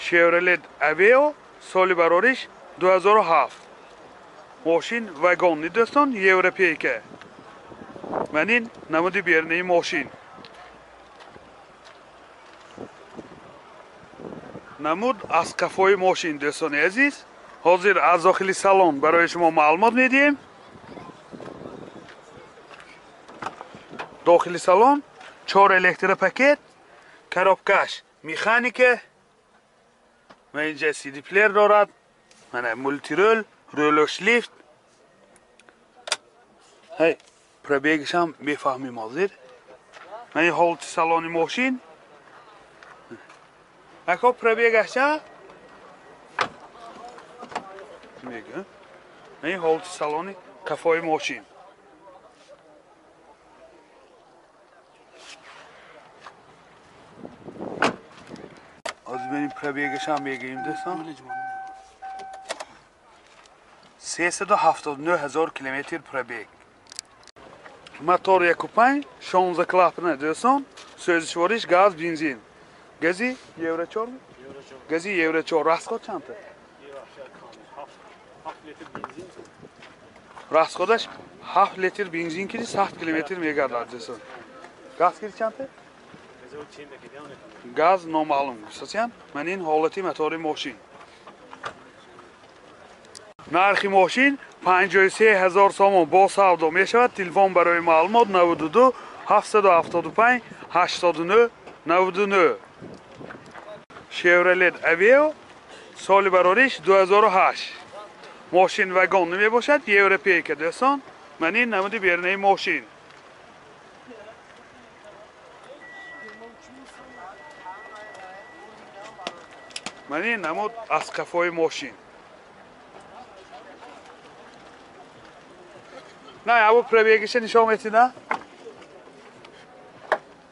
Chevrolet Aveo соли барориш 2007. Мошин вагонни дӯстон, европейка. Ман ин намуди берунаи мошин. Намуд аз қафои мошин дӯстони азиз. Ҳозир аз дохили салон барои шумо маълумот медиҳем. Дохили салон 4 электропакет, коробкаш механика ва инҷа CD плеер дорад, мана мултирол, рӯлош лифт. Ҳай, пробегашам мефаҳмем ҳозир. Мана ҳолати салони мошин. Ако пробегаш ча? Мегӯ. Мана ҳолати салони қафои мошин. Аз бинем пробегашам мегӯем дӯстон. 379 ҳазор километр пробег. Мотор 1.5, 16 клапана дӯстон. Сӯзишвориш газ, бензин. Гази Евро 4? Гази Евро 4. Расход чандта? 7 литр бензин. Расходаш 7 литр бензин киди 7 километр мегардад дӯстон. Газ киди чандта? Газ номаълум гуфтасян. Ман ин ҳолати мотори мошин. Нархи мошин 53 ҳазор сомон бо савдо мешавад. Телефон барои маълумот 92 775 89 99. Chevrolet Aveo соли барориш 2008. Мошин вагон мебошад, европейка дӯстон. Ман ин намуди берунаи мошин. Ман ин намуд аз қафои мошин. На, абу пробегиша нишон метӣ, на?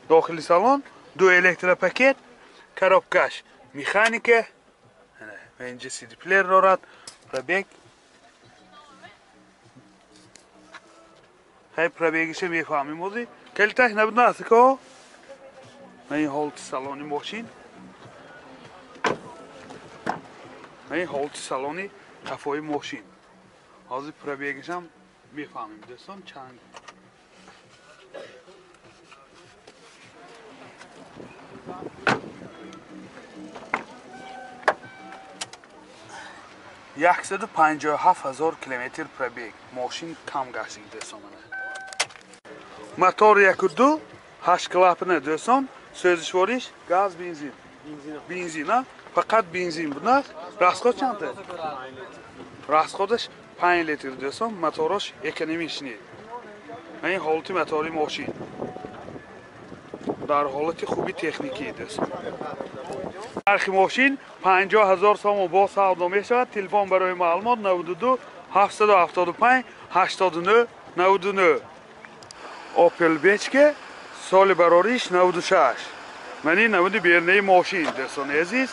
Дохили салон ду электропакет, коробкаш механика, инҷа CD плеер дорад, пробег. Ҳай пробегиша мефаҳмем ҳозир. Калиташ набуд наст ко? Ман ин ҳолати салони мошин. Ман ин ҳолати салони қафои мошин. Ҳозир пробегишам мефаҳмем дӯстон чанд. 157 ҳазор километр пробег. Мошин кам гаштиг дӯстон. Мотор 1.2, 8 клапана дӯстон. Сӯзишвориш газ, бензин. Бензин, а? Фақат бензин будааст. Расход чандта? Расходаш 5 литр дӯстон. Моторош экономичный. Ин ҳолати мотори мошин. Дар ҳолати хуби техникӣ дӯстон. Нархи мошин 50 ҳазор сомон бо савдо мешавад. Телефон барои маълумот 92 775 89 99. Opel Vectra соли барориш 96. Ман ин намуди берунаи мошин дӯстони азиз.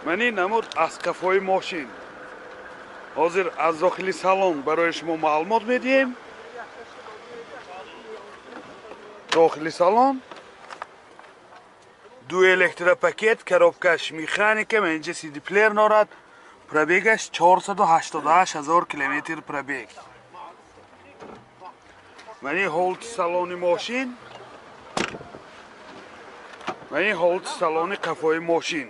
Ман ин намуд аз қафои мошин. Ҳозир аз дохили салон барои шумо маълумот медиҳем. Дохили салон ду электропакет, коробкаш механика, инҷа CD плеер дорад. Пробегаш 488 ҳазор километр пробег. Ман ин ҳолати салони мошин. Ман ин ҳолати салони қафои мошин.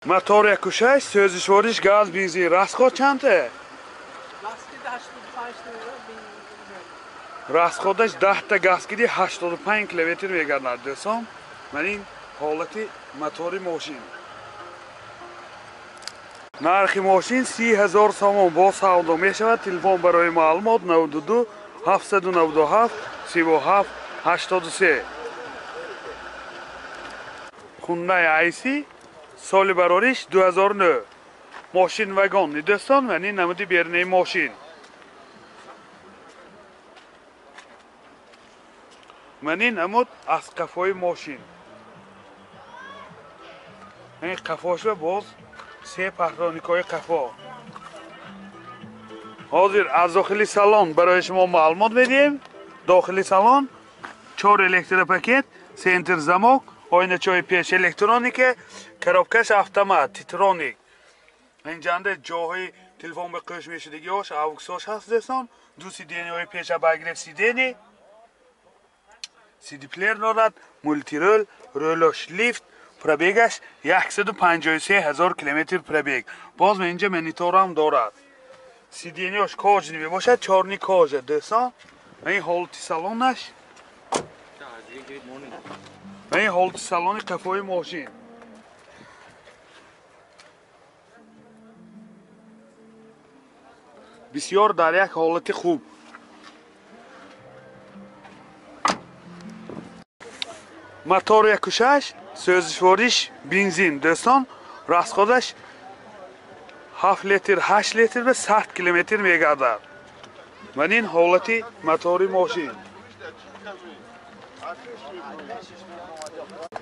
Мотор 1.6, сӯзишвориш газ, бензин. Расход чандта? Расходаш 10 та газ киди 85 километр мегардад дӯстон. Ман ин ҳолати мотори мошин. Нархи мошин 30 ҳазор сомон бо савдо мешавад. Телефон барои маълумот 92 797 37 83. Hyundai IC соли барориш 2009. Мошин вагон дӯстон. Ман ин намуди берунаи мошин. Ман ин намуд аз қафои мошин. Ин қафошва боз се патроникҳои қафо. Ҳозир аз дохили салон барои шумо маълумот медиҳем. Дохили салон 4 электропакет, центр замок, оиначаҳои пеш электроника, коробкаш автомат, титроник. Инҷанда ҷоҳои телефон ба қӯш мешудагиҳош, авксош ҳаст дӯстон. Ду сиденьяҳои пеш обогрев сиденья, CD-плеер дорад, мултирол, ролош лифт, пробегаш 153 ҳазор километр пробег. Боз инҷа мониторам дорад. Сиденьяш кожаный мебошад, чорни кожа дӯстон. Ин ҳолати салонаш. Ин ҳолати салони қафои мошин. Бисёр дар як ҳолати хуб. Мотор 1.6, сӯзишвориш бензин дӯстон. Расходаш 7 литр, 8 литр ва 100 километр мегардад. Ман ин ҳолати мотори мошин.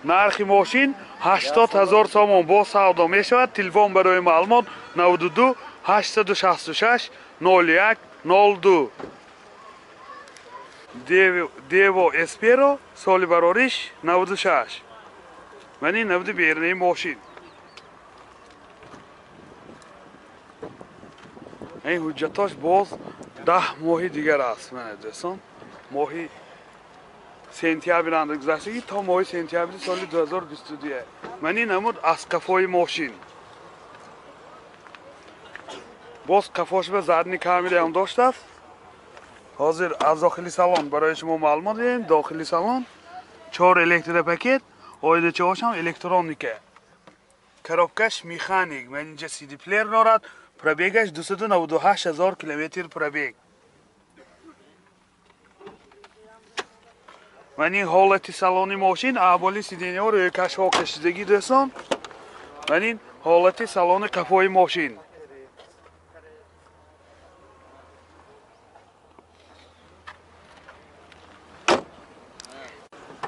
Нархи мошин 80 ҳазор сомон бо савдо мешавад. Телефон барои маълумот 92 866 01 02. Дево Эсперо соли барориш 96. Ман ин навди берунаи мошин. Ин ҳуҷҷатош боз 10 моҳи дигар аст. Мана дӯстон, моҳи сентябр анда гузаштагӣ то моҳи сентябри соли 2022. Ман ин намуд аз қафои мошин. Боз қафош ба задни камераам доштааст. Ҳозир аз дохили салон барои шумо маълумот диҳем. Дохили салон 4 электропакет, оиначаҳошам электроника. Коробкаш механик. Ман инҷа CD-плеер дорад. Пробегаш 298 ҳазор километр пробег. Ман ин ҳолати салони мошин, аҳволи сиденьяҳо рӯйкашҳо кашидагӣ дӯстон. Ман ин ҳолати салони қафои мошин.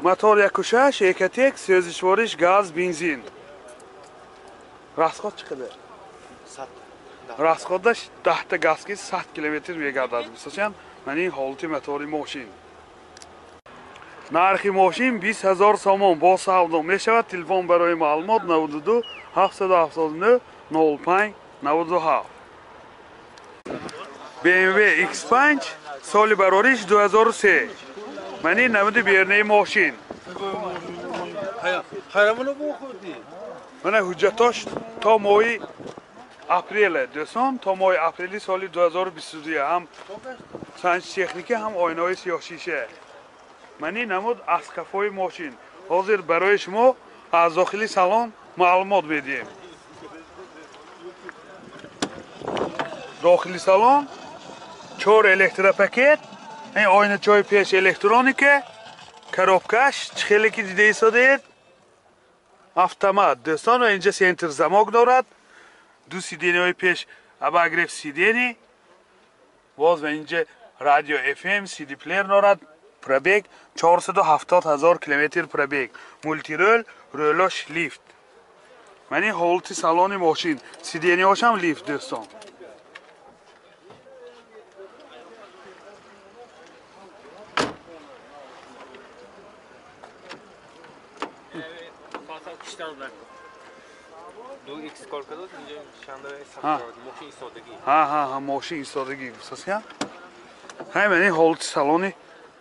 Мотор 1.6, Экотек, сӯзишвориш газ, бензин. Расход чӣ қадар? Расходаш 10 газ ки 100 километр мегардад. Мисолчан, ман ин ҳолати мотори мошин. Нархи мошин 20 ҳазор сомон бо савдо мешавад. Телефон барои маълумот 92 779 05 97. BMW X5 соли барориш 2003. Ман ин намуди берунаи мошин. Мана ҳуҷҷатош то моҳи апреле дӯстон, то моҳи апрели соли 2022. Ҳам санҷи техника, ҳам оинаҳои сиёҳшиша. Ман ин намуд аз қафои мошин. Ҳозир барои шумо аз дохили салон маълумот медиҳем. Дохили салон 4 электропакет, ин оиначаҳои пеш электроника, коробкаш чӣ хеле ки дида истодаед, автомат дӯстон. Ва инҷа центр замок дорад. Ду сиденьяҳои пеш обогрев сиденья, боз ва инҷа радио FM, CD-плеер дорад. Пробег 470 ҳазор километр пробег. Мултирол, ролош лифт. Ман ин ҳолати салони мошин. Сиденьяҳошам лифт дӯстон. Ҳа, мошин истодагӣ гуфтасия. Ҳай, ман ин ҳолати салони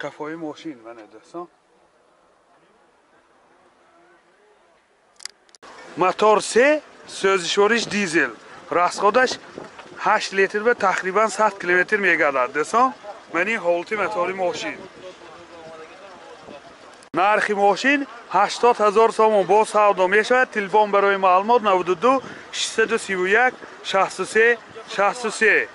қафои мошин мана дӯстон. Мотор 3, сӯзишвориш дизел. Расходаш 8 литр ва тақрибан 100 километр мегардад дӯстон. Ман ин ҳолати мотори мошин. Нархи мошин 80 ҳазор сомон бо савдо мешавад. Телефон барои маълумот 92 631 63 63.